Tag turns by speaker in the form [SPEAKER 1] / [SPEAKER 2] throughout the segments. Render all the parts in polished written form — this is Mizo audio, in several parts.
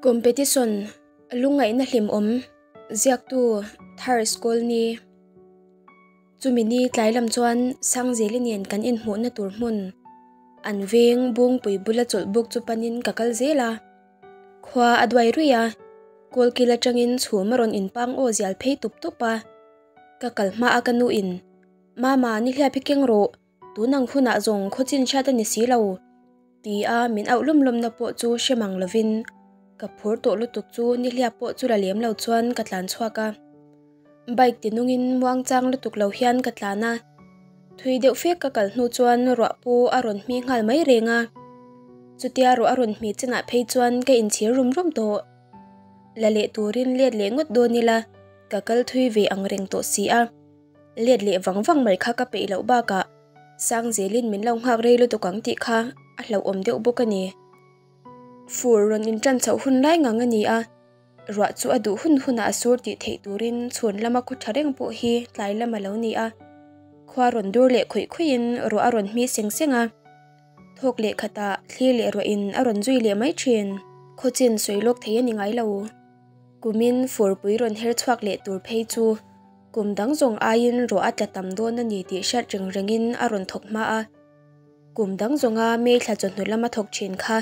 [SPEAKER 1] Competition, Lungngaihna hlimawm, Ziaktu, Thar Skolni. Chumi ni tlai lam chuan Sangzeli nen kan inhmuhna tur hmun, an veng Bungpui bula chawlh buk chu panin ka kal zel a. Khua a duai ruih a, kawlkil atangin chhum a rawn inpang aw zial phei tup tup a. Ka kal hma a ka nuin, Mama, nihliap hi keng rawh, Tun ang hunah zawng khawchin hriat a ni si lo, ti a min auh lawm lawmna pawh chu hre mang lovin ka phur tawh lutuk chu nihliap pawh chu la lem lo chuan ka tlan chhuak a. Bike ti nungin muangchang lutuk lo hian ka tlan a, thui deuh fek ka kal hnu chuan ruah pawh a rawn hmi nghal mai reng a. Chutia ruah a rawn hmi chinah phei chuan ka inchhir rum rum tawh. La leh turin let leh ngawt dawn ila ka kal thui ve ang reng tawh si a. Let leh vang vang mai kha ka peih loh bakah Sangzelin min lo nghak rei lutuk ang tih kha a hlauhawm deuh bawk a ni. Fur rawn inṭan chhoh hun lai ngang a ni a, ruah chu a duh hun hunah a sur tih theih turin chhun lama khaw ṭha reng pawh hi tlai lam a lo ni a, khua rawn dur leh khuih khuihin ruah a rawn hmi seng seng a, thawk leh khatah thli leh ruahin a rawn zui leh mai ṭhin. Khawchin sawi lawk thei a ni ngai lo. Kumin furpui rawn her chhuak leh tur phei chu Kum dang zawng aiin ruah a tla tam dawn a ni tih hriat reng rengin a rawn thawk hma a. Kum dang zawnga May thla chawhnu lama thawk thin kha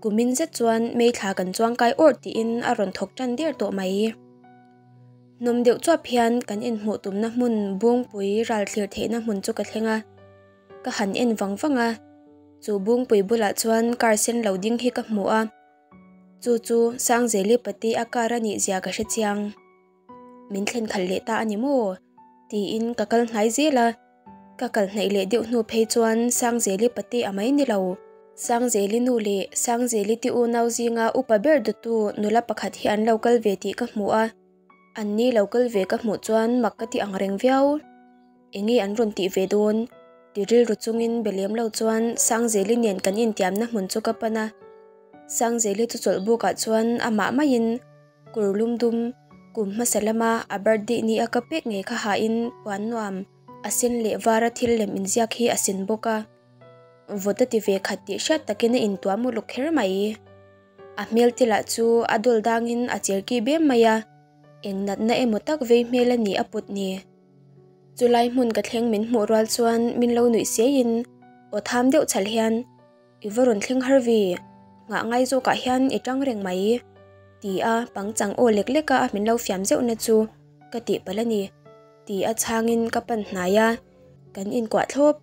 [SPEAKER 1] kumin zet chuan May thla kan chuangkai awrh tiin a rawn thawk tan der tawh mai. Hnawm deuh chuap hian kan inhmuh tumna hmun Bungpui ral thlir theihna hmun chu ka thleng a. Ka han en vang vang a, chu Bungpui bulah chuan car sen lo ding hi ka hmu a. Chu chu Sangzeli pate a car a nih zia ka hre chiang. Min thlen khalh leh ta a ni maw? tiin ka kal hnai zel a, ka kal hnaih leh deuh hnu phei chuan Sangzeli pate a mai ni lo. Sangzeli nu leh Sangzeli te unau zinga upa ber dawtu nula pakhat hi an lo kal ve tih ka hmu a, an ni lo kal ve ka hmuh chuan mak ka ti ang reng viau. Enge an rawn tih ve dawn? ti rilru chungin be lem lo chuan Sangzeli nen kan intiamna hmun chu ka pan a, Sangzeli chu chawlh bukah chuan amah maiin Kur lum dum, kum hmasa lama a birthday ni a ka pek ngei kha hain puan nuam, a sen leh vara thil lem inziak hi a sin bawk a. Vawt a ti ve khat tih hriat takin a intuam uluk kher mai. A hmel te lah chu a dawl dangin a cher ki bem mai a, eng natna emaw tak vei hmel a ni a put ni. Chulai hmun ka thleng min hmuh rual chuan min lo nuih siaiin aw tham deuh chhal hian, I va rawn thleng har ve, nghah ngai zawkah hian i tang reng mai, ti a pangchang aw lek lek a min lo fiam zeuhna chu ka tih palh a ni, ti a chhangin ka pan hnai a, kan inkuah thlawp.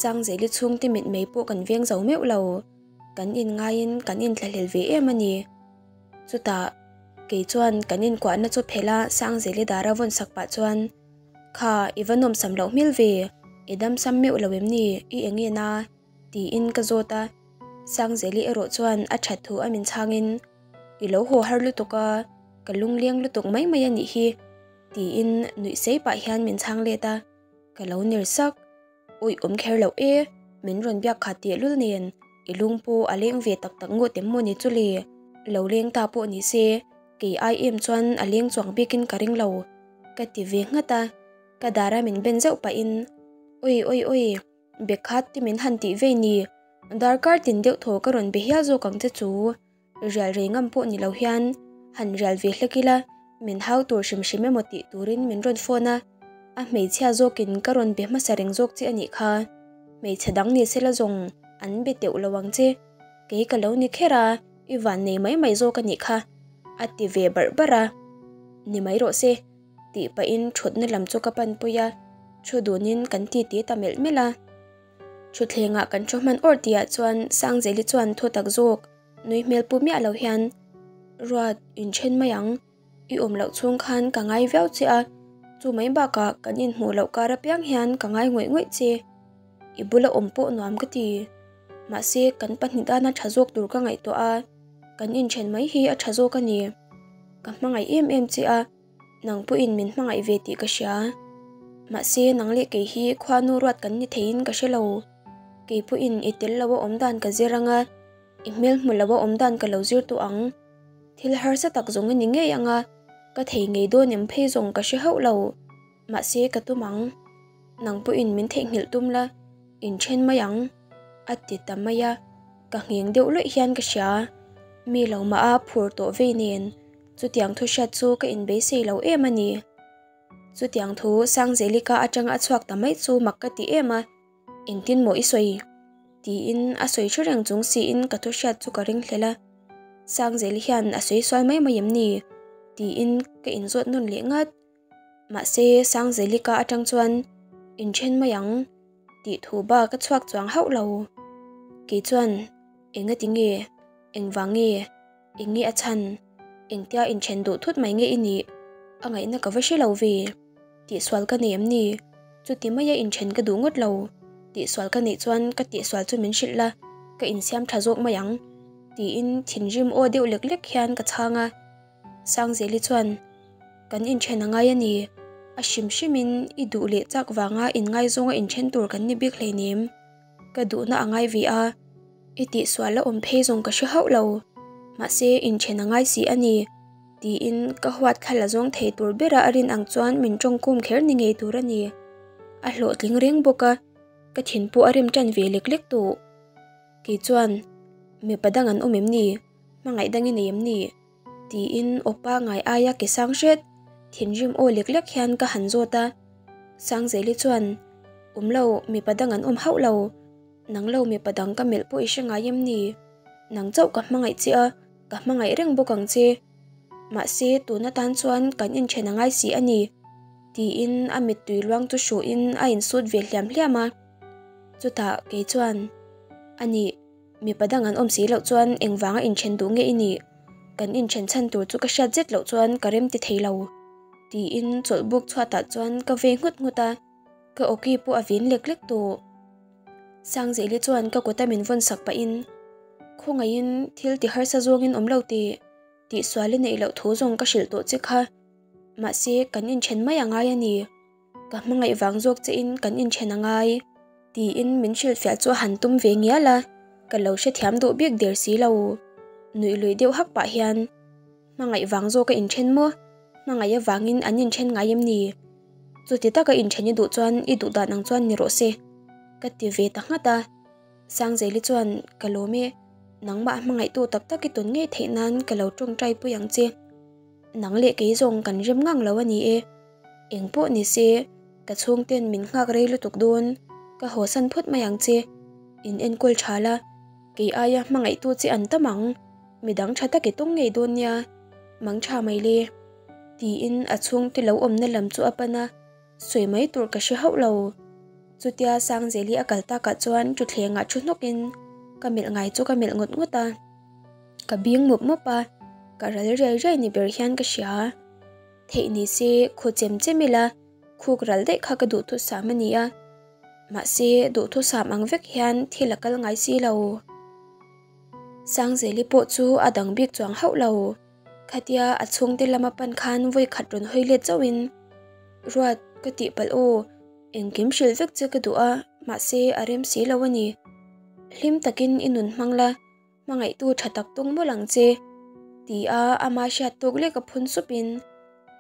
[SPEAKER 1] Sangzeli chhungte mitmei pawh kan veng zo meuh lo, kan inngaiin kan inthlahlel ve em a ni. Chutah, kei chuan kan inkuahna chu phelh a Sangzeli dara vawn sak pah chuan, Kha, i va nawmsam loh hmel ve, i damsam meuh lo em ni, i eng en a? Tiin ka zawt a, Sangzeli erawh chuan a that thu a min chhangin, I lo haw har lutuk a, ka lungleng lutuk mai mai a nih hi, tiin nuih sei pah hian min chhang let a, ka lo ner sak. Awih awm kher loh e, min rawn biak khat teh lul nen, i lung pawh a leng ve tak tak ngawt em maw ni chu le, lo leng ta pawh ni se, kei ai em chuan a leng chuang bikin ka ring lo, ka ti ve nghat a, ka dara min ben zauh pahin, Awi awi awi. Bekhat te min han tih vei ni, darkar tin deuh thaw ka rawn be hial zawk ang che chu. Rial rei ngam pawh ni lo hian han rial ve hlek ila, min hau tur hrim hrim emaw tih turin min rawn phone a, a hmeichhia zawkin ka rawn be hmasa reng zawk che a nih kha. Hmeichhe dang ni sela zawng an be teuh lo ang che, kei ka lo ni kher a, i van nei mai mai zawk a nih kha, a ti ve barh barh a. Ni mai rawh se. Tih pahin thutna lam chu ka panpui a, thu dunin kan titi ta melh melh a. Thutthlengah kan thu hman awrh tihah chuan Sangzeli chuan thu tak zawk nui hmel pu miah lo hian, Ruat, inthen mai ang, i awm loh chhung khan ka ngai viau che a, chu mai bakah kan inhmuh loh kar apiang hian ka ngai ngawih ngawih che. I bula awm pawh nuam ka ti. Mahse, kan pahnih dana tha zawk tur ka ngaihtuah a, kan inthen mai hi a tha zawk a ni. Ka hmangaih em em che a. Nang pawhin min hmangaih ve tih ka hria. Mahse, nang leh kei hi khuanu ruat kan ni theiin ka hre lo. Kei pawhin i tel lo a awm dan ka zir ang a, i hmel hmu lo a awm dan ka lo zir tawh ang. Thil harsa tak zawng i ni ngei ang a, ka thei ngei dawn em phei zawng ka hre hauh lo. Mahse, ka tum ang. Nang pawhin min theihnghilh tum la, inthen mai ang, a ti ta mai a. Ka ngheng deuh luih hian ka hria. Mi lo mah a phur tawh vei nen, chutiang thu hriat chu ka inbeisei lo em a ni. Chutiang thu Sangzelika atanga a chhuak ta mai chu mak ka ti em a, Engtin maw i sawi? tiin a sawi hre reng chung siin ka thu hriat chu ka ring hlel a. Sangzeli hian a sawi sual mai mai em ni? tiin ka inzawt nawn leh ngat. Mahse Sangzelika atang chuan Inthen mai ang tih thu bak a chhuak chuang hauh lo. Kei chuan Engati nge? Engvang nge? Eng nge a chhan? Engtia inthen duh thut mai nge i nih? A ngaihna ka va hre lo ve. Tihsual ka nei em ni? Chuti maia inthen ka duh ngawt lo. Tihsual ka neih chuan ka tihsual chu min hrilh la, ka insiam tha zawk mai ang. Tiin thinrim aw deuh lek lek hian ka chhang a. Sangzeli chuan, Kan inthen a ngai a ni. A hrim hrimin i duh leh chak vanga inngaizawng a inthen tur kan ni bik hleinem. Ka duhna a ngai ve a, i tihsual a awm phei zawng ka hre hauh lo, mahse inthen a ngai si a ni, tiin ka huat thla la zawng thei tur bera a rin ang chuan min tawngkum kher ni ngei tur a ni. A hlawhtling reng bawk a, ka thin pawh a rem tan ve lek lek tawh. Kei chuan, Mipa dang an awm em ni? Hmangaih dang i nei em ni? Tiin aw pangngai aia ke sang hret, thinrim aw lek lek hian ka han zawt a. Sangzeli chuan, Awm lo, mipa dang an awm hauh lo. Nang lo mipa dang ka melh pawh i hre ngai em ni? Nang chauh ka hmangaih che a, ka hmangaih reng bawk ang che. Mahse, tun atan chuan kan inthen a ngai si a ni, tiin a mittui luang chu hruhin a insut ve hliam hliam a. Chutah kei chuan, A nih, Mipa dang an awm si loh chuan engvanga inthen duh nge i nih? Kan inthen chhan tur chu ka hriat zet loh chuan ka rem ti thei lo. Tiin chawlh buk chhuatah chuan ka vei nghut nghut a, ka awki pawh a vin lek lek tawh. Sangzeli chuan ka kuta min vawn sak pahin, Khawngaihin thil ti harsa zawngin awm lo teh, tihsual i neih loh thu zawng ka hrilh tawh che kha. Mahse, kan inthen mai a ngai a ni. Ka hmangaih vang zawk che in kan inthen a ngai tiin min hrilhfiah chu a han tum ve ngial a, ka lo hrethiam duh bik der si lo. Nuih lui deuh hak pah hian, Hmangaih vang zawk a inthen maw? Hmangaih avangin an inthen ngai em ni? Chuti taka inthen i duh chuan i duh dan ang chuan ni rawh se, ka ti ve ta nghat a. Sangzeli chuan, Ka lawm e, nangmah hmangaihtu tak tak i tawn ngei theih nan ka lo tawngtai pui ang che. Nang leh kei zawng kan rem ngang lo a ni e. Eng pawh ni se, ka chhungten min nghak rei lutuk dawn, ka hawsan phawt mai ang che. In enkawl tha la, kei aia hmangaihtu che an tam ang, midang tha tak i tawng ngei dawn nia, mang tha mai le. Tiin a chhungte lo awmna lam chu a pan a, sawi mai tur ka hre hauh lo. Chutia Sangzeli a kal takah chuan thutthlengah thu hnawkin ka melh ngai chu ka melh ngawt ngawt a. Ka bing mup mup a, ka ral riai riai ni ber hian ka hria. Theih ni se khaw chem chem ila khuk ral daih kha ka duhthusam a ni a, mahse duhthusam ang vek hian thil a kal ngai si lo. Sangzeli pawh chu a dang bik chuang hauh lo, khatia a chhungte lama pan khan vawi khat rawn hawi let zauhin, Ruat, ka tihpalh aw, engkim hrilh vek che ka duh a, mahse a rem si lo a ni. Hlim takin i nun hmang la, Hmangaihtu tha tak tung mawlh ang che, ti a ama hriat tawk lek a phun supin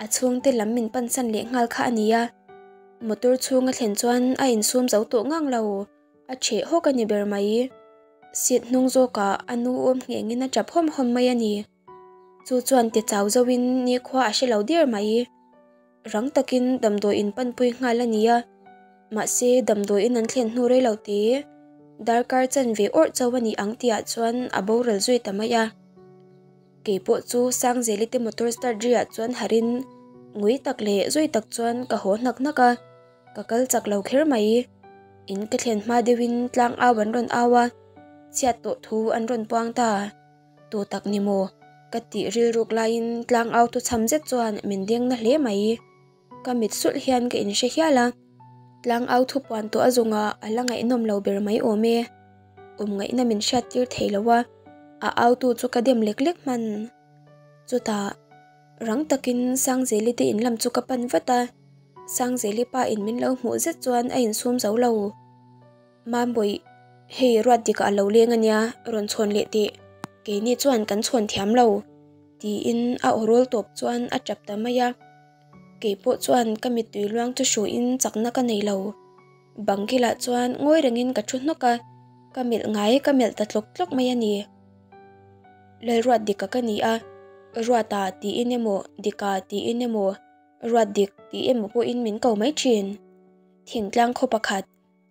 [SPEAKER 1] a chhungte lam min pansan leh nghal kha a ni a. Motor chhung a thlen chuan a insum zo tawh ngang lo, a ṭheh hawk a ni ber mai. Seat hnung zawkah a nu awm nghengin a ṭap hawm hawm mai a ni. Chu chuan ti chau zoin nikhua a hre lo der mai. Rang takin damdawiin panpui nghal a ni a, mahse damdawiin an thlen hnu rei lo te, darkar chanve awrh chauh a ni ang tihah chuan a boral zui ta mai a. Kei pawh chu Sangzeli te motor start riah chuan harin ngui tak leh zui tak chuan ka haw hnak hnak a, ka kal chak lo kher mai. In ka thlen hma deuhin tlang au an rawn au a, chhiat tawh thu an rawn puang ta. Tu tak ni maw? Ka tih rilruk laiin tlang au thu chham zet chuan min deng na hle mai. Ka mit sulh hian ka inhre hial a, tlang au thu puan tawh a zungah a la ngaihnawm lo ber mai awm e. Awm ngaihna min hriat tir thei lo a, a autu chu ka dem lek lek hman. Chutah, rang takin Sangzeli te in lam chu ka pan vat a, Sangzeli pa in min lo hmuh zet chuan a insum zo lo. Mambawi, hei ruat dikah a lo leng a nia, rawn chhawn leh teh, keini chuan kan chhawn thiam lo, tiin a aw rawl tawp chuan a tap ta mai a. Kei pawh chuan ka mittui luang chu hruin chakna ka nei lo. Bang kilah chuan ngawi rengin ka thu hnawk a, ka melh ngai ka melh ta tlawk tlawk mai a ni. Lalruatdika ka ni a, Ruata tiin emaw Dika tiin emaw Ruatdik tih emaw pawhin min ko mai thin. Thingtlang khaw pakhat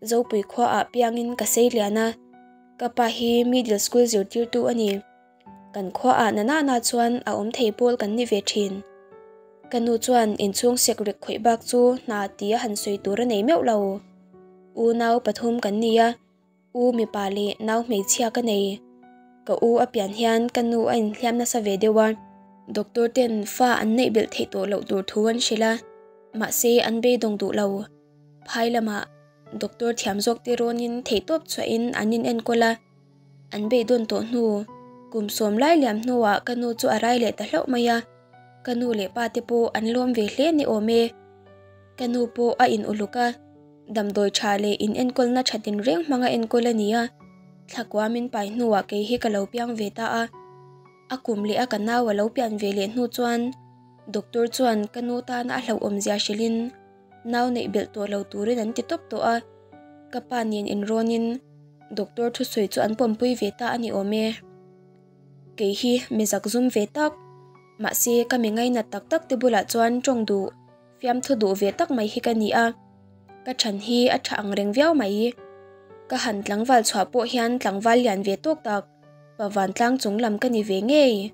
[SPEAKER 1] Zopui khuaah piangin ka sei lian a, ka pa hi middle school zirtirtu a ni. Kan khuaah na nana chuan a awm thei pawl kan ni ve thin. Ka nu chuan inchhung sek rek khawih bak chu hna tia han sawi tur a nei meuh lo. Unau pathum kan ni a, U mipa leh nau hmeichhia ka nei. Ka u a pian hian ka nu a inhliam nasa ve deuh a. Doctor ten fa an neih belh theih tawh loh tur thu an hrilh a, mahse an beidawng duh lo. Phai lamah doctor thiam zawk te rawnin theihtawp chhuahin an inenkawl a, an beidawn tawh hnu kum sawm lai liam hnuah ka nu chu a rai leh ta hlauh mai a, ka nu leh pa te pawh an lawm ve hle ni awm e. Ka nu pawh a in uluk a, damdawi tha leh in enkawlna tha tinreng hmanga enkawl a ni a, thlakua min pai hnuah kei hi ka lo piang ve ta a, a kum leh a ka nau a lo pian ve leh hnu chuan doctor chuan ka nu tana a hlauhawmzia hrilhin nau neih belh tawh lo turin an ti tawp tawh a, ka pa nen inrawnin doctor thusawi chu an pawmpui ve ta a ni awm e. Kei hi mi zakzum ve tak, mahse ka mi ngainat tak tak te bulah chuan tawng duh Fiamthu duh ve tak mai hi ka ni a, ka than hi a tha ang reng viau mai. Ka han tlangval chhuah pawh hian tlangval lian ve tawk tak, pavan tlang chung lam ka ni ve ngei.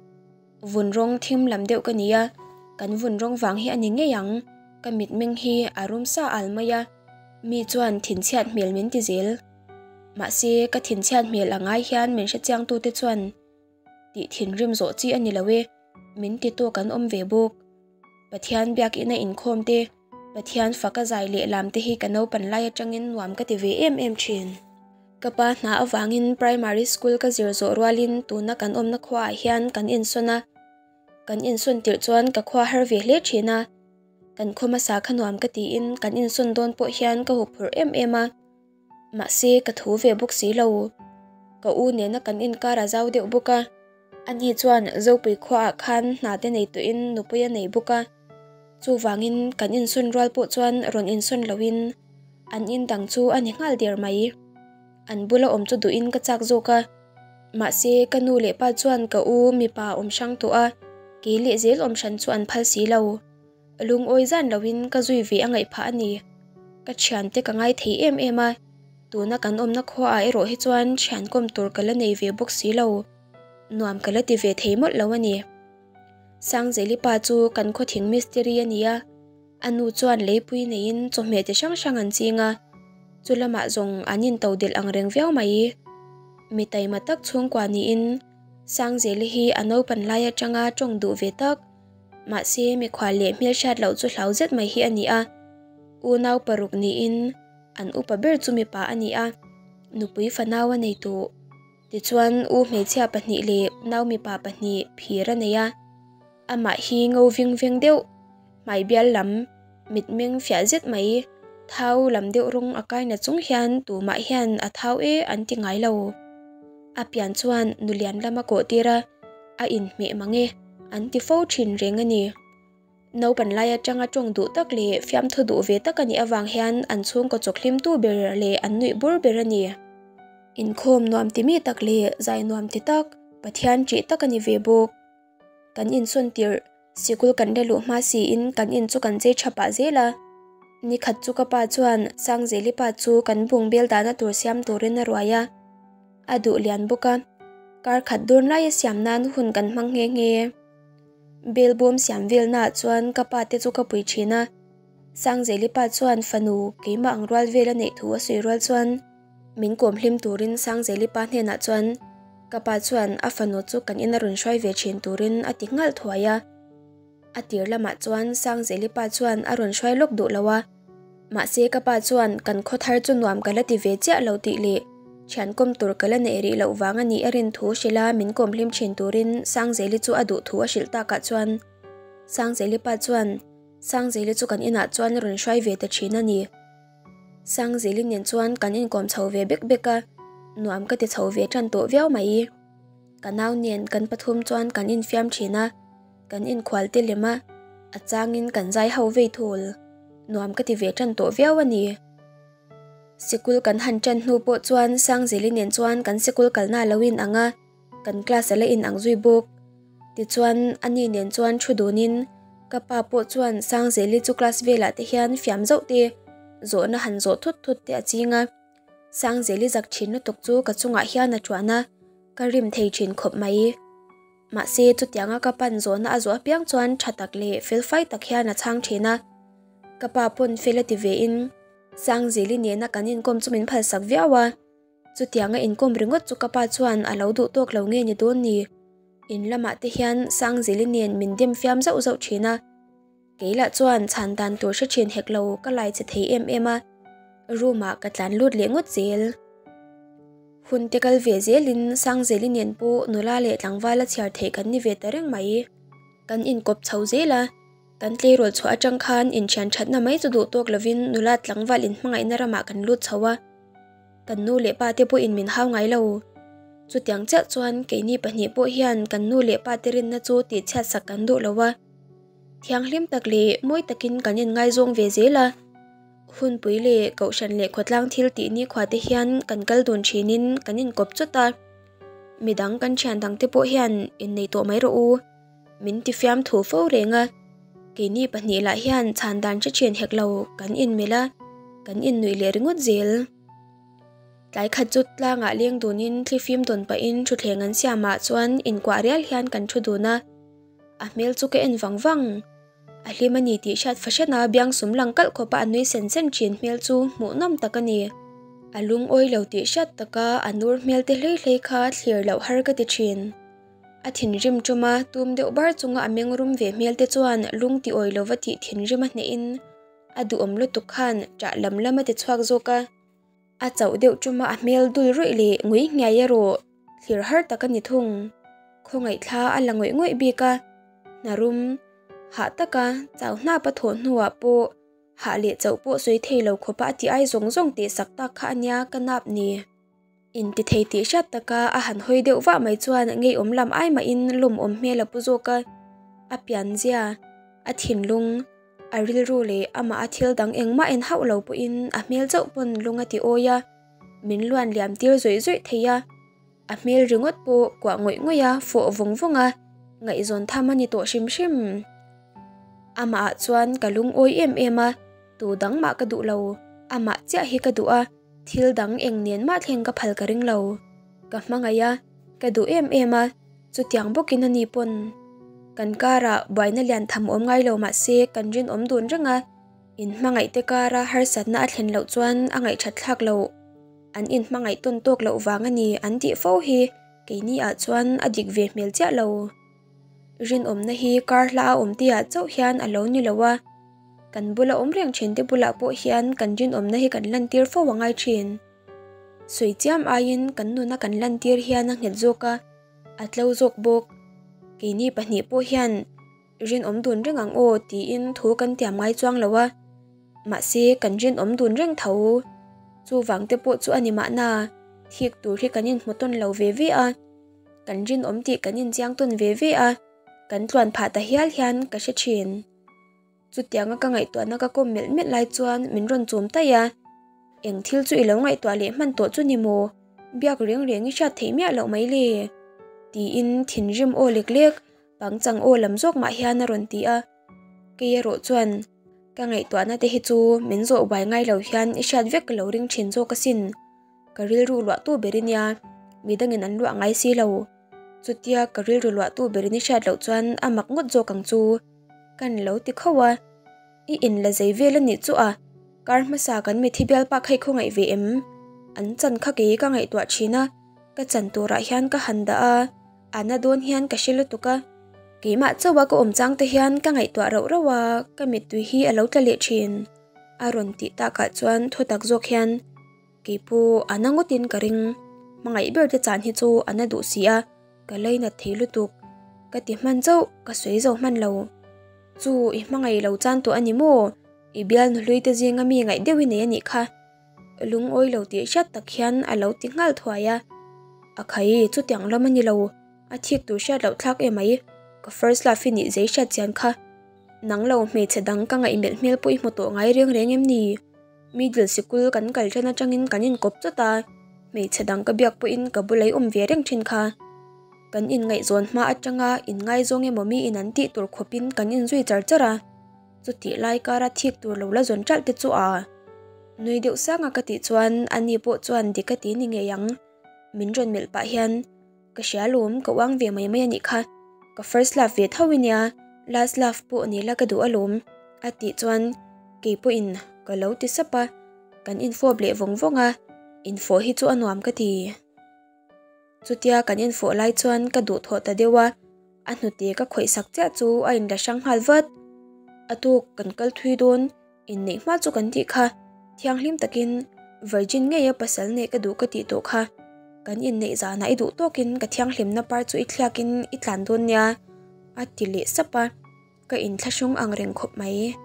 [SPEAKER 1] Vun rawng thim lam deuh ka ni a, kan vun rawng vang hi a ni ngei ang, ka mitmeng hi a rum sa al mai a, mi chuan thinchhiat hmel min ti zel. Mahse, ka thinchhiat hmel ang ai hian min hrechiangtute chuan tih thinrim zawh chi a ni lo e, min ti tawk an awm ve bawk. Pathian biakina inkhawm te, Pathian faka zai leh lam te hi ka naupan lai atangin nuam ka ti ve em em thin. Ka pa hna avangin primary school ka zir zawh rualin tuna kan awmna khuaah hian kan insawn a. Kan insawn tirh chuan ka khua har ve hle thin a. Kan khaw hmasa kha nuam ka tiin kan insawn dawn pawh hian ka huphurh em em a. Mahse ka thu ve bawk si lo. Ka u nena kan inkar a zau deuh bawk a. Ani chuan Zopui khuaah khan hna te nei tawhin nupui a nei bawk a. Chuvangin kan insawn rual pawh chuan rawn insawn loin an in dang chu a ni nghal der mai. An bula awm chu duhin ka chak zawk a. Mahse ka nu leh pa chuan ka u mipa awm hrang tawh a, kei leh zel awm hran chu an phal si lo. Lungawi zan loin ka zui ve a ngaih phah a ni. Ka thiante ka ngai thei em em a, tuna kan awmna khuaah erawh hi chuan thian kawm tur ka la nei ve bawk si lo. Nuam ka la ti ve thei mawlh lo a ni. Sangzeli pa chu kan khawthing mistiri a ni a, a nu chuan leipui neiin chawhmeh ti hrang hrang an ching a, chu lamah zawng an intodelh ang reng viau mai. Mi taima tak chhungkua niin Sangzeli hi a naupan lai atanga tawng duh ve tak. Mahse, mikhual leh hmelhriat loh chu hlau zet mai hi a ni a. Unau paruk niin an upa ber chu mipa a ni a, nupui fanau a nei tawh. Tichuan, u hmeichhia pahnih leh nau mipa pahnih phir a nei a. Amah hi ngo ving veng deuh, hmai bial lam, mitmeng fiah zet mai, thau lam deuh rawng a kaina chung hian tumah hian a thau e an ti ngai lo. A pian chuan nulian lam a kawh tir a, a inhmeh mang e. An ti fo thin reng a ni. Naupan lai atanga tawng duh tak leh fiamthu duh ve tak a nih avang hian an chhungkaw chawkhlimtu ber leh an nuih bur ber a ni. Inkhawm nuam ti mi tak leh zai nuam ti tak, Pathian ṭih tak a ni ve bawk. Kan insawn tirh, sikul kan la luh hma siin kan in chu kan chei tha pah zel a. Nikhat chu ka pa chuan Sangzeli pa chu kan bungbel dahna tur siam turin a ruai a. A duh lian bawk a, kar khat dawn laia siam nan hun kan hmang nghe nghe. Bel bawm siam velnaah chuan ka pa te chu ka pui thin a, Sangzeli pa chuan fanu keimah ang rual vel a neih thu a sawi rual chuan min kawm hlim turin Sangzeli pa hnenah chuan ka pa chuan a fanu chu kan ina rawn hruai ve thin turin a ti nghal thuai a. A tir lamah chuan Sangzeli pa chuan a rawn hruai lawk duh lo a, mahse ka pa chuan kan khaw thar chu nuam ka la ti ve chiah lo tih leh thian kawm tur ka la neih rih loh vang a nih a rin thu hrilh a min kawm hlim thin turin Sangzeli chu a duh thu a hrilh takah chuan Sangzeli pa chuan Sangzeli chu kan inah chuan a rawn hruai ve ta thin a ni. Sangzeli nen chuan kan inkawm chho ve bek bek a, nuam ka ti chho ve tan tawh viau mai. Ka nau nen kan pathum chuan kan infiam thin a. Kan inkhual te lem a, a changin kan zai ho vei thul. Nuam ka ti ve tan tawh viau a ni. Sikul kan han tan hnu pawh chuan Sangzeli nen chuan kan sikul kalna lo in ang a. Kan class a la in ang zui bawk. Tichuan, ani nen chuan thu dunin ka pa pawh chuan Sangzeli chu class velah te hian fiam zauh te, zawhna han zawh thut thut te a ching a. Sangzeli zak thin lutuk chu ka chungah hian a tuan a, ka rim thei thin khawp mai. Mahse, chutianga ka pan zawhna a zawh apiang chuan tha tak leh felfai tak hian a chhang thin a. Ka pa pawn fel a ti vein Sangzeli nena kan inkawm chu min phalsak viau a. Chutianga inkawm ringawt chu ka pa chuan a lo duh tawk lo nge ni dawn ni. In lamah te hian Sangzeli nen min dem fiam zauh zauh thin a. Kei lah chuan chhan dan tur hre thin hek lo ka lai che thei em em a, room ah ka tlan lut leh ngawt zel. Hun te kal ve zelin Sangzeli nen pawh nula leh tlangval a chhiar theih kan ni ve ta reng mai. Kan inkawp chho zel a, kan tleirawl chhuah atang khan inthian thatna mai chu duh tawk lovin nula tlangval inhmangaihna ramah kan lut chho a. Kan nu leh pa te pawhin min hau ngai lo. Chutiang chiah chuan keini pahnih pawh hian kan nu leh pa te rinna chu tihchhiat sak kan duh lo a. Thianghlim tak leh mawi takin kan inngaizawng ve zel a, hunpui leh kohhran leh khawtlang thil tih nikhua te hian kan kal dun thinin kan inkawp chawt a, midang kan thian dang te pawh hian innei tawh mai rawh u, min ti fiam thu fo reng a, keini pahnih lah hian chhan dan hre thin hek lo kan inmelh a, kan innuih leh ringawt zel. Tlai khat chu tlangah leng dunin thlifim dawn pahin thutthleng an siamah chuan inkuah rial hian kan thu dun a. A hmel chu ka en vang vang. A hlim a ni tih hriat fahran a biangsum lang kalh khawpa a nui sen sen thin hmel chu hmuhnawm tak a ni. A lungawi lo tih hriat taka a nur hmel te hlei hlei kha thlir loh har ka ti thin. A thinrim ṭuma tum deuh bar chunga a meng rum ve hmel te chuan lung ti awi lova tih thinrim a hnehin a duhawm lutuk khan ṭah lam lam a ti chhuak zawk a. A chauh deuh ṭuma a hmel dul ruih leh ngui nghiai erawh thlir har tak a ni thung. Khawngaihthla a la ngawih ngawih bik a, hna rum hah taka chau hnap a thawh hnuah pawh hah leh chauh pawh sawi thei lo khawpa a ti ai zawng zawng teh sak tak kha a nia ka nap ni. Intithei tih hriat taka a han hawi deuh vah mai chuan ngeiawm lam ai mahin lawmawm hmel a pu zawk a, a pianzia, a thinlung, A rilru leh amah a thil dang engmah en hauh lo pawhin a hmel chauh pawn lung a ti awi a, min luan liam tir zawih zawih thei a. A hmel ringawt pawh kuah ngawih ngawih a, fawh vawng vawng a, ngaihzawn tham a ni tawh hrim hrim. Amah ah chuan ka lungawi em em a, tu dang mah ka duh lo, amah chiah hi ka duh a, thil dang eng nen mah thleng ka phal ka ring lo. Ka hmangaih a, ka duh em em a, Chutiang bawkin a ni pawn kan karah buaina lian tham awm ngai lo mahse kan rinawm dun reng a, inhmangaihte kara harsatna a thlen loh chuan a ngaihthat thlak loh, an inhmangaih tawn tawk loh vang a ni an tih fo hi keini ah chuan a dik ve hmel chiah lo. Rinawmna hi kar hla a awm tihah chauh hian a lo ni lo a, kan bula awm reng thinte bulah pawh hian kan rinawmna hi kan lantir fo a ngai thin. Sawi chiam aiin kan nuna kan lantir hian a nghet zawk a. A tlo zawk bawk. Keini pahnih pawh hian rinawm dun reng ang aw tiin thu kan tiam ngai chuang lo a. Mahse kan rinawm dun reng tho. Chuvang te pawh chu a ni mahna, thik tur hi kan inhmu tawn lo ve ve a. Kan rinawm tih kan inchiang tawn ve ve a, kan tluan phah ta hial hian ka hre thin. Chutianga ka ngaihtuahna ka kawm melh melh lai chuan min rawn chum taih a, Eng thil chu i lo ngaihtuah leh hman tawh chu ni maw? Biak reng reng i hriat theih miah loh mai le? Tiin thinrim aw lek lek, pangchang aw lam zawk mah hian a rawn ti a. Kei erawh chuan ka ngaihtuahna te hi chu min zawh buai ngai lo hian i hriat vek ka lo ring thin zawk asin. Ka rilru luahtu ber i nia, midangin an luah ngai si lo. Chutia ka rilru luahtu berin i hriat loh chuan a mak ngawt zawk ang chu. Kan lo ti khauh a, I in la zei vel a nih chu a, kar hmasa kan mithi bialpa kha i khawngaih ve em? An chan kha kei ka ngaihtuah thin a, ka chan turah hian ka han dah a, a na dawn hian ka hre lutuk a. Keimah chauha ka awm chang te hian ka ngaihtuah rauh rauh a, ka mittui hi a lo tla leh thin. A rawn tih takah chuan thutak zawk hian. Kei pawh a na ngawtin ka ring, hmangaih ber te chan hi chu a na duh si a, ka lainat thei lutuk. Ka ti hman chauh, ka sawi zo hman lo. Chu i hmangaih lo chan tawh a ni maw? I bialnu hlui te zinga mi ngaih deuh i nei a nih kha. Lungawi lo tih hriat tak hian a lo ti nghal thuai a. A khai, chutiang lam a ni lo, a thik tur hriat loh thlak emai, ka first love i nih zei hriat chian kha. Nang lo hmeichhe dang ka ngaihmelh hmel pawh i hmu tawh ngai reng reng em ni? Middle sikul kan kal ṭan aṭangin kan inkawp chawt a, hmeichhe dang ka biak pawhin ka bula i awm ve reng ṭhin kha. Kan inngaihzawn hma atanga inngaizawng emaw miin an tih tur khawpin kan inzui char char a, chutih lai kara thik tur lo la zawn ṭalh te chu a nui deuh sang a ka tih chuan ani pawh chuan dik a ti ni ngei ang. Min rawn melh pah hian ka hria lawm ka uang ve mai mai a nih kha, ka first love ve tho i nia, last love pawh ni la ka duh alawm a tih chuan kei pawhin ka lo ti sap a, kan infawp leh vawng vawng a, infawh hi chu a nuam ka ti. Chutia kan infawh lai chuan ka duhthawh ta deuh a, a hnute ka khawih sak chiah chu a inla hrang nghal vat. A tuk kan kal thui dawn, inneih hma chu kan tih kha, thianghlim takin virgin ngeia pasal neih ka duh ka tih tawh kha, kan inneih zanah i duh tawkin ka thianghlimna par chu i thliakin i tlan dawn nia, a ti leh sap a. Ka inthlahrung ang reng khawp mai.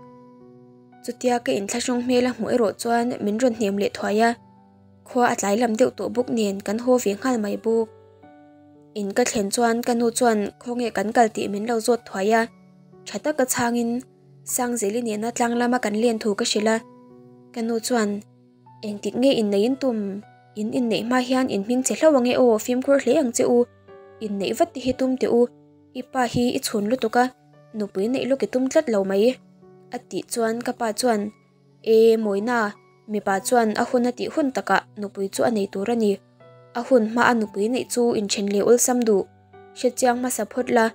[SPEAKER 1] Chutia ka inthlahrung hmel a hmuh erawh chuan min rawn hnem leh thuai a, khua a tlai lam deuh tawh bawk nen kan haw ve nghal mai bawk. In ka thlen chuan ka nu chuan khawnge kan kal tih min lo zawt thuai a, tha taka chhangin Sangzeli nena tlang lama kan len thu ka hrilh a, ka nu chuan Engtik nge inneih in tum? In inneih hma hian in hming che hlauh ange aw, fimkhur hle ang che u, inneih vat te hi tum teh u. I pa hi i chhun lutuk a, nupui neih lawk i tum tlat lo mai, a tih chuan ka pa chuan, E, Mawina, mipa chuan a hun a tih hun takah nupui chu a nei tur a ni. A hun hma a nupui neih chu inthen leh awlsam duh. Hrechiang hmasa phawt la,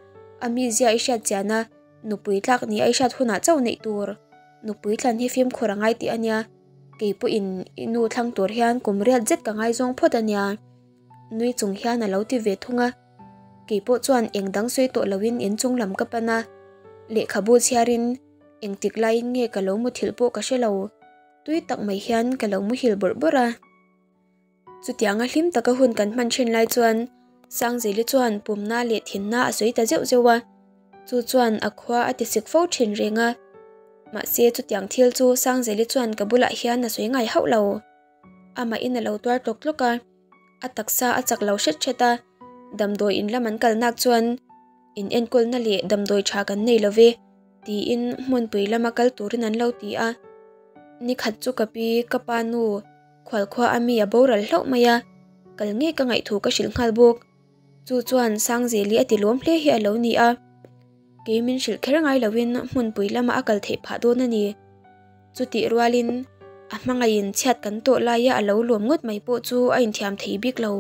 [SPEAKER 1] a mizia i hriat chian a, nupui tlak ni a i hriat hunah chauh neih tur. Nupui thlan hi fimkhur a ngai tih a nia, kei pawhin i nu thlang tur hian kum riat zet ka ngaizawng phawt a nia, nui chung hian a lo ti ve thung a. Kei pawh chuan eng dang sawi tawh loin inchung lam ka pan a, lehkhabu chhiarin engtik laiin nge ka lo muthilh pawh ka hre lo, tui tak mai hian ka lo muhil bawrh bawrh a. Chutianga hlim taka hun kan hman thin lai chuan Sangzeli chuan pumna leh thinna a sawi ta zeuh zeuh a, chu chuan a khua a ti sik fo thin reng a. Mahse chutiang thil chu Sangzeli chuan ka bulah hian a sawi ngai hauh lo. Amahin a lo tuar tlawk tlawk a. A taksa a chak lo hret hret a, damdawi in lam an kal nak chuan in enkawlna leh damdawi tha kan nei lo ve tiin hmunpui lama kal turin an lo ti a. Nikhat chu ka pi, ka pa nu, khualkhua a mi a boral hlauh mai a, kal ngei ka ngaih thu ka hrilh nghal bawk. Chu chuan Sangzeli a ti lawm hle hi a lo ni a, kei min hrilh kher ngai loin hmunpui lama a kal theih phah dawn a ni. Chutih rualin a hmangaihin chhiat kan tawh laia a lo lawm ngawt mai pawh chu a inthiam thei bik lo.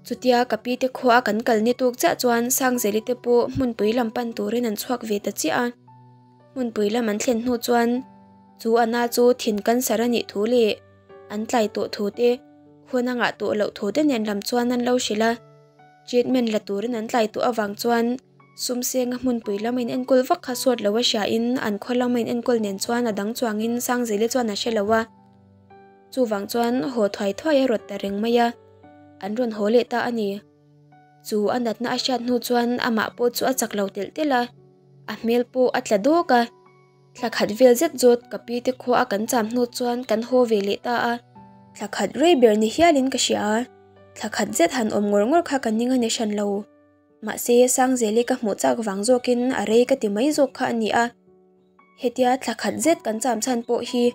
[SPEAKER 1] Chutia ka pi te khua a kan kal ni tawk chiah chuan Sangzeli te pawh hmunpui lam pan turin an chhuak ve ta chiah a. Hmunpui lam an thlen hnu chuan chu a na chu thin cancer a nih thu leh an tlai tawh thu te, hun a ngah tawh loh thu te nen lam chuan an lo hrilh a. Treatment la turin an tlai tawh avang chuan Sum senga hmunpui lama in enkawl vak kha suat lo a hria in an khaw lama in enkawl nen chuan a dang chuangin Sangzeli chuan a hre lo a. Chuvang chuan haw thuai thuai a rawt ta reng mai a, an rawn haw leh ta a ni. Chu a natna a hriat hnu chuan amah pawh chu a chak lo telh telh a, a hmel pawh a tla dawk a. Thla khat vel zet zawt ka pi te khua a kan cham hnu chuan kan haw ve leh ta a. Thla khat rei ber ni hialin ka hria a, thla khat zet han awm ngawr ngawr kha ka ning a ni hran lo. Mahse, Sangzeli ka hmuh chak vang zawkin a rei ka ti mai zawk kha a ni a. Hetia thla khat zet kan cham chhan pawh hi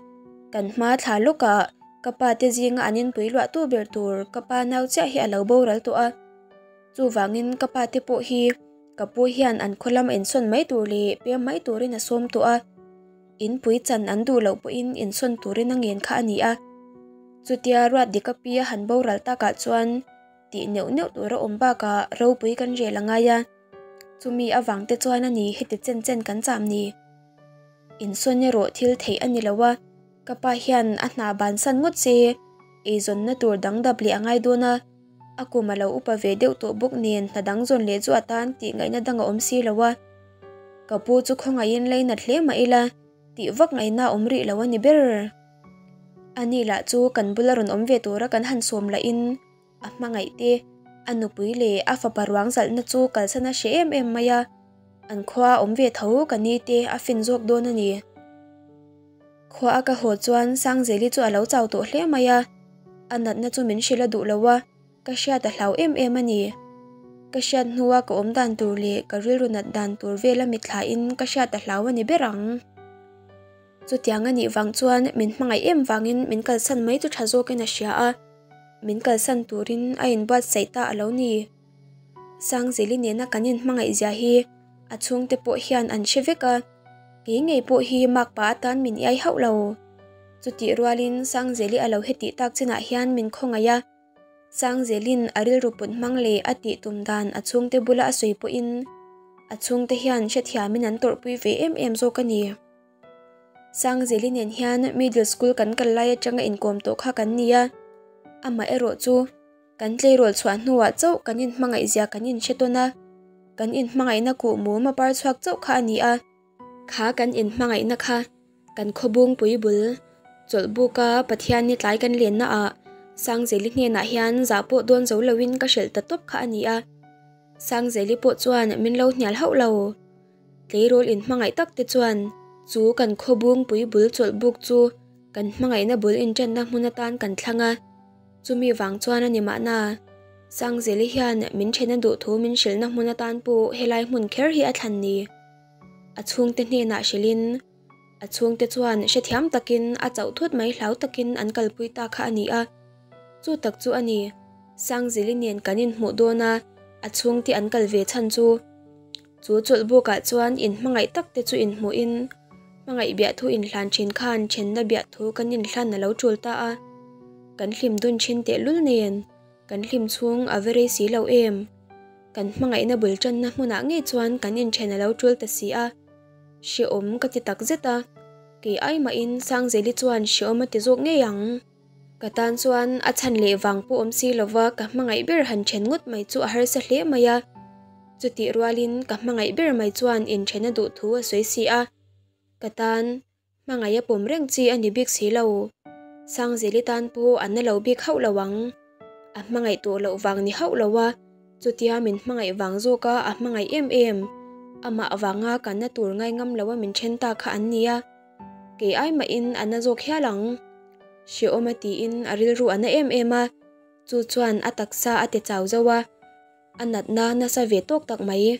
[SPEAKER 1] kan hma thla lawkah ka pa te zinga an inpui luahtu ber tur ka pa nau chiah hi a lo boral tawh a. Chuvangin ka pa te pawh hi ka pu hian an khaw lama insawn mai tur leh pem mai turin a sawm tawh a. Inpui chan an duh loh pawhin insawn turin a ngen kha a ni a. Chutia Ruatdika pi a han boral takah chuan Tih neuh neuh tur a awm bakah ropui kan rel a ngai a, chumi avang te chuan a ni heti chen chen kan cham ni. Insawn erawh thil theih a ni lo a, ka pa hian a hna bansan ngawt se eizawnna tur dang dap leh a ngai dawn a, a kum a lo upa ve deuh tawh bawk nen hna dang zawn leh chu a tan tih ngaihna dang a awm si lo a. Ka pu chu khawngaihin leinat hle mah ila tih vak ngaihna a awm rih lo a ni ber. Ani lah chu kan bula rawn awm ve tura kan han sawm lahin A hmangaih te, a nupui leh a fapa ruang zalhna chu kalsan a hre em em mai a, an khua a awm ve tho ka ni te a fin zawk dawn a ni. Khua a ka haw chuan Sangzeli chu a lo chau tawh hle mai a, a natna chu min hrilh a duh lo a, ka hriat a hlau em em a ni. Ka hriat hnua ka awm dan tur leh ka rilru nat dan tur vela mithlain ka hriat a hlau a ni ber ang. Chutiang a nih vang chuan min hmangaih em vangin min kalsan mai chu tha zawkin a hria a, min kalsan turin a inbuatsaih ta a lo ni. Sangzeli nena kan inhmangaih zia hi a chhungte pawh hian an hre vek a, kei ngei pawh hi makpa atan min iai hauh lo. Chutih rualin Sangzeli a lo hetih tak chinah hian min khawngaih a, Sangzelin a rilru put hmang leh a tih tum dan a chhungte bula a sawi pawhin a chhungte hian hrethiamin an tawrhpui ve em em zawk a ni. Sangzeli nen hian middle school kan kal lai atanga inkawm tawh kha kan ni a, amaherawh chu kan tleirawl chhuah hnuah chauh kan inhmangaih zia kan inhre tawn a, kan inhmangaihna kuh mum a par chhuak chauh kha a ni a. Kha kan inhmangaihna kha kan khawbungpui bul chawlhbuka Pathian ni tlai kan lenna ah Sangzeli hnenah hian zah pawh dawn zo loin ka hrilh ta tawp kha a ni a, Sangzeli pawh chuan min lo hnial hauh lo. Tleirawl inhmangaih tak te chuan chu kan khawbungpui bul chawlh buk chu kan hmangaihna bul inṭanna hmun atan kan thlang a, chumi vang chuan a ni mahna. Sangzeli hian min ṭhena duh thu min hrilhna hmun atan pawh helai hmun kher hi a thlan ni. A chhungte hnenah hrilhin a chhungte chuan hrethiam takin a chauh thut mai hlau takin an kalpui ta kha a ni a. Chu tak chu a ni, Sangzeli nen kan inhmuh dawn a, a chhungte an kal ve chhan chu. Chu chawlhbukah chuan inhmangaih tak te chu inhmuhin hmangaih biahthu inhlan thin khan thenna biahthu kan inhlan a lo tul ta a. Kan hlim dun thin tehlul nen kan hlim chhung a va rei si lo em? Kan hmangaihna bul tanna hmunah ngei chuan kan inthen a lo tul ta si a. Hrehawm ka ti tak zet a, kei ai mahin Sangzeli chuan hrehawm a ti zawk ngei ang. Ka tan chuan a chhan leh vang pawh awm si lova ka hmangaih ber han then ngawt mai chu a harsa hle mai a. Chutih rualin ka hmangaih ber mai chuan inthen a duh thu a sawi si a. Ka tan hmangaih a pawm reng chi a ni bik si lo. Sangzeli tan pawh a na lo bik hauh lo ang. A hmangaih tawh loh vang ni hauh lo a, chutia min hmangaih vang zawka a hmangaih em em, amah vanga ka na tur ngai ngam lo a min then ta kha an nia. Kei ai mahin a na zawk hial ang. Hrehawm a tiin a rilru a na em em a, chu chuan a taksa a ti chau zo a, a natna nasa ve tawk tak mai.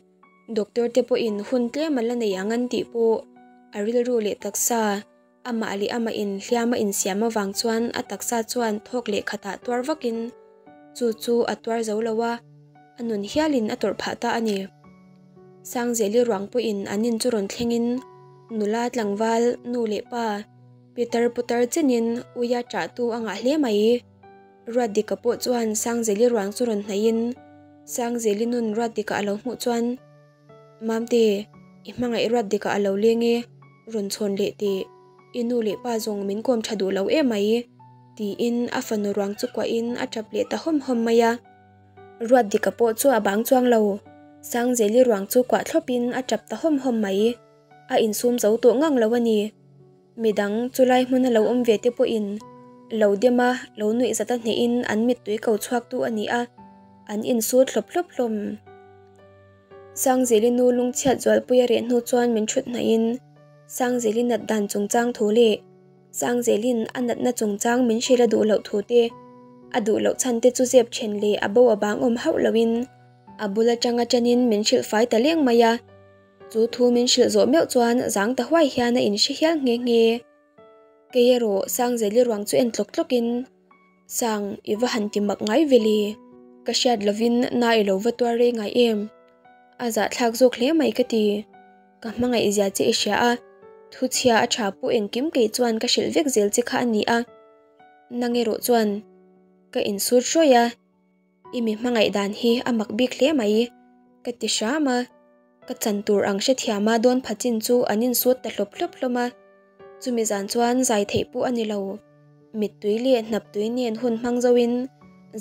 [SPEAKER 1] Doctor te pawhin hun tlem a la nei ang an tih pawh a rilru leh taksa amah leh amah in hliam a insiam avang chuan a taksa chuan thawk leh khatah tuar vakin chu chu a tuar zo lo a, a nun hialin a tawrh phah ta a ni. Sangzeli ruang pawhin an in chu rawn thlengin nula tlangval nu leh pa Pitar putar chenin uia ṭahtu a ngah hle mai. Ruatdika pawh chuan Sangzeli ruang chu rawn hnaihin Sangzeli nun Ruatdika a lo hmuh chuan, Mamte, i hmangaih Ruatdika a lo leng e, rawn chhawn leh teh. I nu leh pa zawng min kawm ṭha duh lo em mai, tiin a fanu ruang chu kuahin a ṭap leh ta hawm hawm mai a. Ruatdika pawh chu a bang chuang lo, Sangzeli ruang chu kuah thlawpin a ṭap ta hawm hawm mai. A insum zo tawh ngang lo a ni. Midang chulai hmuna lo awm ve te pawhin lo dem a, lo nuih zat a hnehin an mittui ko chhuaktu a ni a, an insut hlawp hlawp hlawm. Sangzeli nu lungchhiat zualpui a reh hnu chuan min thut hnaihin Sangzeli nat dan chungchang thu leh Sangzelin a natna chungchang min hrilh a duh loh thu te, a duh loh chhan te chu zep then leh a bo a bang awm hauh loin a bul atanga tanin min hrilh fai ta leng mai a. Chu thu min hrilh zawh meuh chuan zang ta huai hian a inhre hial nghe nghe. Kei erawh Sangzeli ruang chu en tlawk tlawkin, Sang, i va han ti mak ngai ve le? Ka hriat lovin na i lo va tuar rei ngai em? A zahthlak zawk hle mai ka ti. Ka hmangaih zia che i hria a, thu chhia a tha pawh engkim kei chuan ka hrilh vek zel che kha a ni a. Nang erawh chuan ka insut hrawih a. I mi hmangaih dan hi a mak bik hle mai, ka ti hram a. Ka chan tur ang hrethiama dawn pha chin chu an insut ta hlawp hlawp hlawm a. Chumi zan chuan zai theih pawh a ni lo. Mittui leh hnaptui nen hun hmang zoin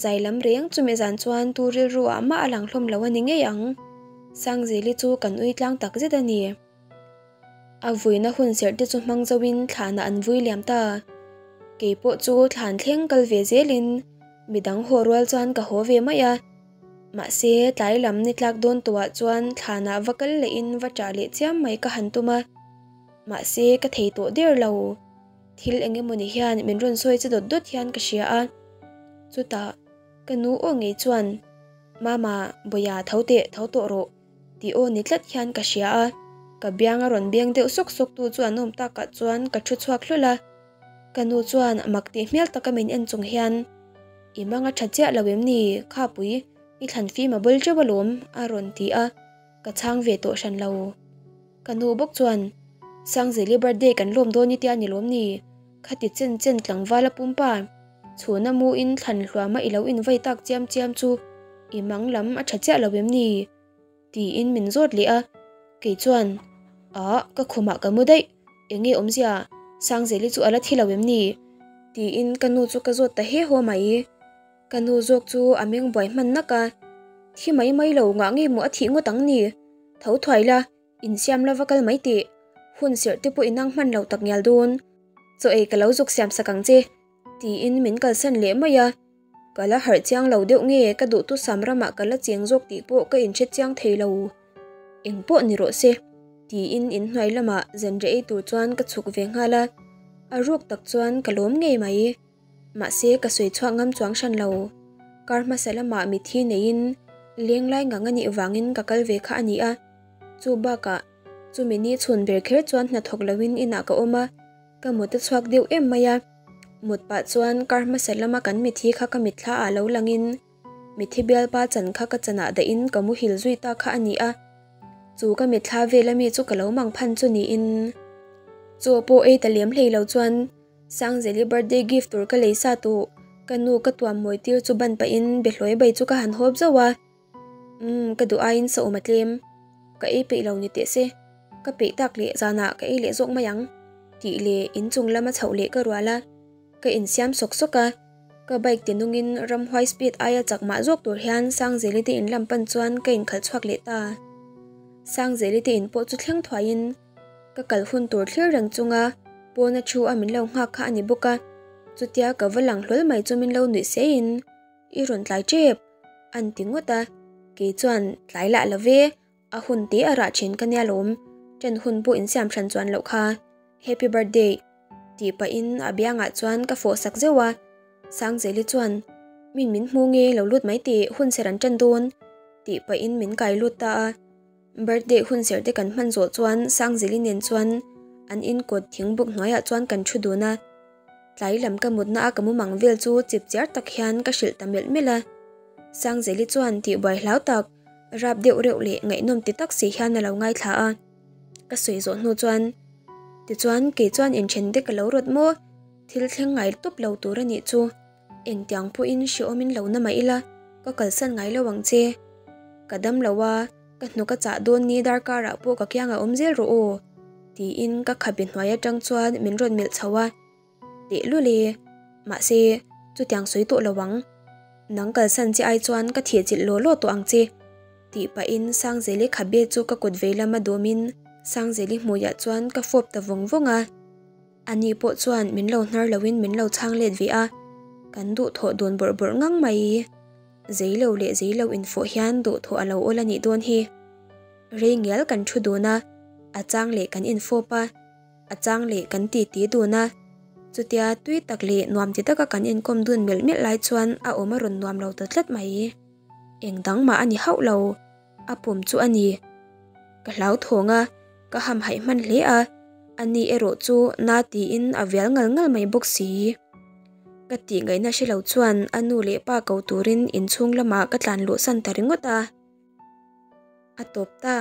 [SPEAKER 1] zai lam reng chumi zan chuan tu rilru ah mah a lang hlawm lo a ni ngei ang. Sangzeli chu kan ui tlang tak zet a ni. A vuina hun serh te chu hmang zoin thlanah an vui liam ta. Kei pawh chu thlan thleng kal ve zelin midang haw rual chuan ka haw ve mai a. Mahse, tlai lam ni tlak dawn tawhah chuan thlanah va kal lehin va ṭah leh chiam mai ka han tum a. Mahse, ka thei tawh der lo. Thil eng emawni hian min rawn sawi che dawt dawt hian ka hria a. Chutah, ka nu aw ngei chuan, Mama, Bawia tho teh, tho tawh rawh. Tih aw ni tlat hian ka hria a, ka biang a rawn beng deuh sawk sawk tu chu an awm takah chuan ka thu chhuak hlawlh a. Ka nu chuan mak tih hmel taka min en chung hian, I mang a tha chiah lo em ni, Khapui? I thlan fim a bul teuh alawm a rawn ti a, ka chhang ve tawh hran lo. Ka nu bawk chuan, Sangzeli birthday kan lawm dawn i tia ni lawm ni? Khati chen chen tlangval a pumpa chhuna muin thlan hluama i lo invai tak chiam chiam chu i mang lam a tha chiah lo em ni? Tiin min zawt leh a, kei chuan, Aah, ka khumah ka mu daih, eng nge awmzia, Sangzeli chu a la thi lo em ni? Tiin ka nu chu ka zawt ta he haw mai. Ka nu zawk chu a meng buai hman nak a, Thi mai mai lo ngah nge maw a thih ngawt ang ni? Tho thuai la, insiam lova kal mai teh, hun serh te pawh i nang hman lo tak ngial dawn, chaw ei ka lo zuk siam sak ang che, tiin min kalsan leh mai a. Ka la harh chiang lo deuh nge ka duhthusam ramah ka la cheng zawk tih pawh ka inhre chiang thei lo. Eng pawh ni rawh se, tiin inhnuai lamah zanriah ei tur chuan ka chhuk ve nghal a, a ruk tak chuan ka lawm ngei mai. Mahse ka sawi chhuak ngam chuang hran lo. Kar hmasa lamah mithi neiin leng lai ngang a nih vangin ka kal ve kha a ni a. Chu bakah chumi ni chhun ber kher chuan hnathawk loin inah ka awm a, ka mut a chhuak deuh em mai a. Mut pah chuan kar hmasa lama kan mithi kha ka mitthla ah lo langin mithi bialpa chan kha ka chanah dahin ka muhil zui ta kha a ni a. Chu ka mitthla vel ami chu ka lo mang phan chu niin chaw pawh ei ta lem hlei lo chuan Sangzeli birthday gift tur ka lei sa tawh, ka nu ka tuam mawi tir chu ban pahin behlawi bai chu ka han hawp zauh a. Umm, ka duh aiin sa awm a tlem. Ka ei peih lo ni teh se, ka peih tak leh zanah ka ei leh zawk mai ang tih leh inchung lama chhoh leh ka rual a. Ka insiam sawk sawk a, ka bike ti nungin ramhuai speed aia chak mah zawk tur hian Sangzeli te in lam pan chuan ka inkhalh chhuak leh ta. Sangzeli te in pawh chu thleng thuaiin Ka kal hun tur thlir reng chunga pawna thu a min lo nghak kha a ni bawk a, chutia ka va lang hlawl mai chu min lo nuih seiin i rawn tlai tep an ti ngawt a, kei chuan tlai lah lo ve, a hun te a rah thin ka nia lawm, ṭan hun pawh insiam hran chuan loh kha, happy birthday tih pahin a biangah chuan ka fawh sak zeuh a, Sangzeli chuan min min hmu nge lo lut mai tih hun ser an ṭan dawn tih pahin min kai lut ta a. Birthday hun serh te kan hman zawh chuan Sangzeli nen chuan an in kawt thingbuk hnuaiah chuan kan thu dun a. Tlai lam ka mutna a ka mumang vel chu chip chiar tak hian ka hrilh ta melh melh a. Sangzeli chuan tihbuai hlau tak, rap deuh reuh leh ngaihnawm ti tak si hian a lo ngaithla a. Ka sawi zawh hnu chuan, Tichuan kei chuan inthen te ka lo rawt maw? Thil thleng ngai tawp lo tur a nih chu. Engtiang pawhin hrehawmin lo na mah ila, ka kalsan ngai lo ang che. Ka dam lo a, ka hnuk a chah dawn ni darkarah pawh ka kiang a awm zel rawh aw, tiin ka khabe hnuai atang chuan min rawn melh chho a. Tehlul e, mahse, chutiang sawi tawh lo ang. Nang kalsan che ai chuan ka thihchilh law law tawh ang che, tih pahin Sangzeli khabe chu ka kut veilam a dawmin Sangzeli hmuiah chuan ka fawp ta vawng vawng a. Ani pawh chuan min lo hnar loin min lo chhang let ve a, kan duhthawh dun bawrh bawrh ngang mai. Zei lo leh zei lo infawh hian duhthawh a lo awl a nih dawn hi. Rei ngial kan thu dun a, a chang leh kan infawp a, a chang leh kan titi dun a. Chutia tui tak leh nuam ti taka kan inkawm dun melh melh lai chuan a awm a rawn nuam lo ta tlat mai. Eng dang mah a ni hauh lo. A pum chu a ni. Ka hlauthawng a, ka hamhaih hman hle a, ani erawh chu na tiin a vial ngal ngal mai bawk si. Ka tih ngaihna hre lo chuan a nu leh pa ko turin inchhung lamah ka tlan luhsan ta ringawt a. A tawp ta.